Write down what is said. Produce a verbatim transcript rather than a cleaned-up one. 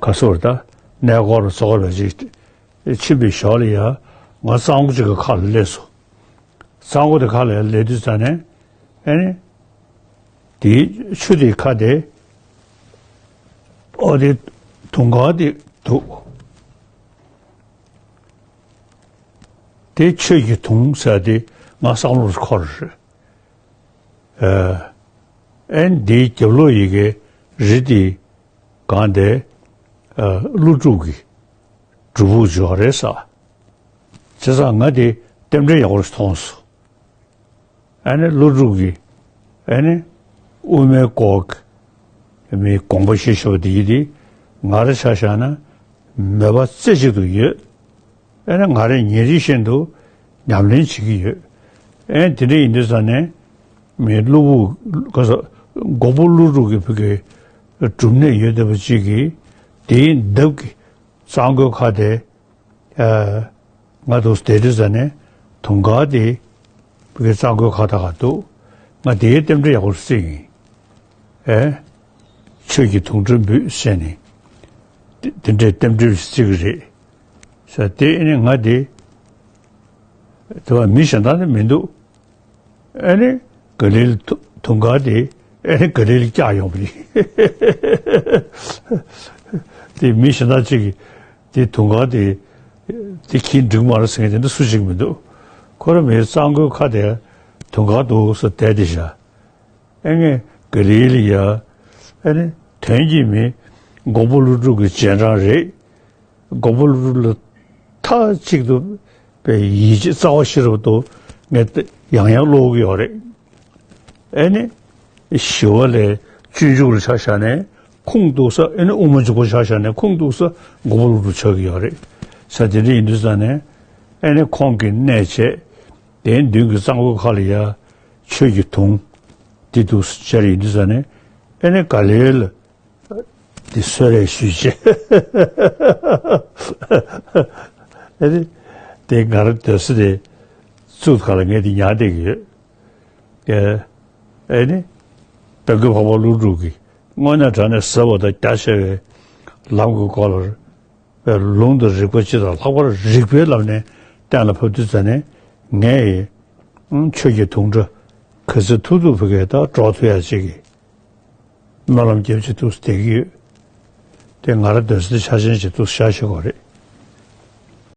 ག་སོར་ད་གནས་སྐོར་ཚོགས་པ་ཅིག་ཕྱིན་པའི་ཞོར་ལ་ཡ་ང་གཙང་པོ་ཅིག་གི་ཁ་ལ་སླེབས་སོང་། གཙང་པོ་དེ་ཁ་ལ་ཡ་སླེབས་དུས་ཙ་ནས་ཨེ་ནི་དེའི་ཆུ་དེའི་ཁ་དེ་ཨོ་དེ་དུང་དཀར་དེ་འདུག་དེ་ཆོས་ཀྱི་དུང་ཟེར་དེ་ང་བསམ་བློར་འཁོར་རེད། ཨེ་ཨེ་འདིའི་རྒྱབ་ལོགས་ཡི་གེ་རི་དེའི་སྒང་དེ་ཀླུ་སྒྲུབ་ཀྱི་སྒྲུབ་ཕུག་ཅིག་ཡོད་རེད་ཟེར། བྱས་ཙང་ང་དེ་རྟེན་འབྲེལ་ཡག་པོ་ཞིག་མཐོང་སོང་། ཨ་ནི་ཀླུ་སྒྲུབ་ཀྱི་ཨ་ནི་དབུ་མའི་སྐོར་གྱི་མི་དགོངས་པ་བཞེས་ཤོག་དེ་ཡིན་དེ་ང་རང་ཆ་བཞག་ན་མོས་པ་རྩེ་གཅིག་ཏུ་ཡོད། ཨ་ནི་ང་རང་ཉིན་རེ་བཞིན་དུ་ཉམས་ལེན་བྱེད་ཀྱི་ཡོད། ཨ་ནི་དེ་འདྲ་ཡིན་དུས་ཙང་ནས་མི་ཀླུ་སྒྲུབ་ག་ས་མགོན་པོ་ཀླུ་སྒྲུབ་ཀྱི་བུ་གའི་སྒྲུབ་གནས་ཡོད་བསྡད་པ་གཅིག་གིས་དེའི་འདབས་ཀྱི་གཙང་སྒོའི་ཁ་དེ། ཨ། ང་འདུག་བསྡད་དུས་ཙ་ནས་དུང་དཀར་དེ་བོད་ཀྱི་གཙང་སྒོའི་ཁ་ཐག་ག་འདུག་ང་དེའི་རྟེན་འབྲེལ་ཡག་པོ་རྩིས་ཡིན། ཨེ། ཆོས་ཀྱི་དུང་སྒྲ་འབུད་ཟེར་ནས། དེ་དེ་འདྲའི་རྟེན་འབྲེལ་རྩིས་ཀྱི་རེད། ས་དེ་ནི་ང་དེ། དེ་བ་མི་གཞན་དག་ནི་མི་འདུག་ཨེ་ནི་ག་ལེ་ལ་དུ་དུང་དཀར་དེ་ཨེ་ནི་ག་ལེ་ལ་བཀྱག་ཡོང་བ་རེད། དེ་མི་གཞན་དག་ཅིག་གིས་དེ་དུང་དཀར་དེ་དེ་ཁྱིའི་འགྲིག་མ་རེད་ཟེར་མཁན་དེ་འདྲ་སུ་ཞིག་མི་འདུག་ཁོ་རང་མིའི་གཙང་སྒོའི་ཁ་དེ་དུང་དཀར་འདུག་ཟེར་བསྡད་དེ་བཞག་ཨེ་ངས་ག་ལེ་ལ་ཡ་ཨེ་ནི་དོན་གྱི་མི་མགོན་པོ་ཀླུ་སྒྲུབ་ཀྱི་རྗེས་འབྲང་རེད། མགོན་པོ་ཀླུ་སྒྲུབ་ལ་མཐའ་གཅིག་ཏུ་པའི་ཡིད་ཆེས་རྩ་བ་ཤེས་རབ་ཏུ་ངས་ཡང་ཡང་ཀློག་གི་ཡོད་རེད། ཨེ་ནི། ཞི་བ་ལྷས་སྤྱོད་འཇུག་ལ་ཆ་བཞག་ནས་ཁུངས་གཏུགས་ས་ཨེ་ནི་དབུ་མ་འཇུག་པ་ཆ་བཞག་ནས་ཁུངས་གཏུགས་ས་མགོན་པོ་ཀླུ་སྒྲུབ་ཆགས་ཀྱི་ཡོད་རེད། ས་དེ་འདྲ་ཡིན་དུས་ཙང་ནས་ཨེ་ནི་ཁོང་གི་གནས་བྱས་དེའི་མདུན་གྱི་གཙང་པོའི་ཁ་ལ་ཡ་ཆོས་ཀྱི་དུང་འདི་འདུག་ཟེར་ཡིན་དུས་ཙང་ནས་ཨེ་ནི་ག་ལེ་ལ། འདི་གསོལ་རས་ཞུས་རྗེས། ཨེ་ནི། དེ་ང་རང་སྡོད་ས་དེ་གཙུག་ཁ་ལ་ངས་འདི་ཉར་བསྡད་ཀྱི་ཡོད། ཨེ་ཨེ་ནི། དཔལ་མགོན་འཕགས་པ་ཀླུ་སྒྲུབ་ཀྱིས་དངོས་གནས་དྲང་གནས་ཟབ་པ་དང་རྒྱ་ཆེ་བའི་ལམ་གྱི་སྐོར་ལ་བའི་ལུང་དང་རིགས་པ་སྤྱི་དང་ལྷག་པར་རིགས་པའི་ལམ་ནས་གཏན་ལ་ཕབ་དུས་ཙ་ནས་ངས་ཡི་ཆོས་ཀྱི་དུང་སྒྲ་ག་ཚོད་ཐུབ་ཐུབ་བོད་སྐད་དང་སྒྲོག་ཐུབ་ཡ་ཅིག་གི་སྨོན་ལམ་རྒྱབ་ཅིག་ཐུགས་སུ་བསྡད་ཀྱི་ཡོད། དེ་ང་རང་སྡོད་ས་དེ་ཆ་ཆེན་ཅིག་ཐུགས་སུ་ཤར་ཤེས་དགོས་རེད།